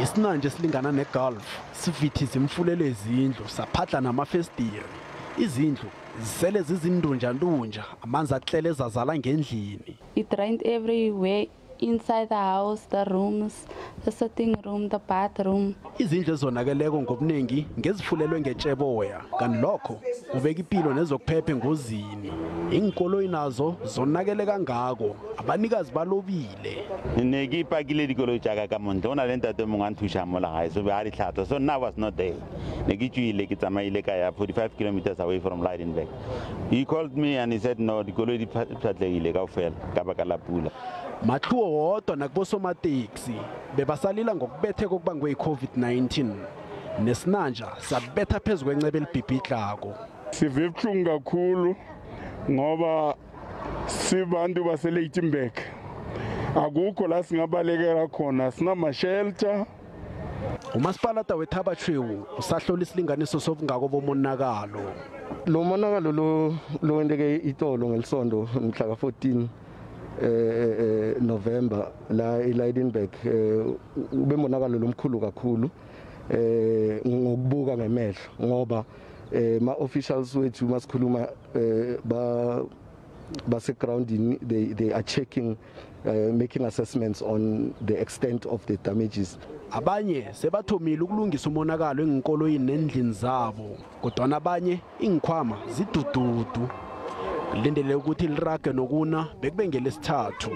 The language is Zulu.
Isinanje silingana negolf sivithiza imfulelo ezindlu saphadla namafestiri. Izindlu zisele zizindunjantunja, amanzi atlele ezazala ngendlini. It rained everywhere inside the house, the rooms, the sitting room, the bathroom. Izindlu ezonakeleko ngobuningi ngezifulelwe ngetsheboya, kanti lokho kubeka impilo nezokuphepha engozini. Iinkoloyi nazo zonakele kangako, abanikazi balobile. Ne ke ipakile dikoloi tša ka ka montle, o na le ntate mongwe a nthuša mola gae, so be a di tlhatswa. So nna was not there. Ne ke tswile, ke tsamaile ka ya 45 kilometers away from Lydenburg. He called me and he said no, dikoloi di pshatlegile kaofela ka baka la pula. Mahluwo wodwa nakubosomateksi bebasalila ngokubetheka okubangwe yi-COVID-19. Nesinanja sabetha phezu kwencebe elibhibhidlako. Sive buhlungu kakhulu ngoba sibantu baseLeichtenburg. Akukho la singabalekela khona, sinama-shelter. Umasipalata weThaba Chueu usahlola isilinganiso sobungako bomonakalo. Lo monakalo lo wenteke itolo ngelisondo mhla ka-14 November la eLeidenburg ube monakalo lomkhulu kakhulu ngokubuka ngemehlo ngoba ma officials wethu masikhuluma ba base groundini they are checking making assessments on the extent of the damages. Abanye sebathomile ukulungisa umonakalo enkoloyini nendlini zabo, kodwa abanye ingikhwama zidududu. Lindele ukuthi lirage nokuna bekube ngelesithathu.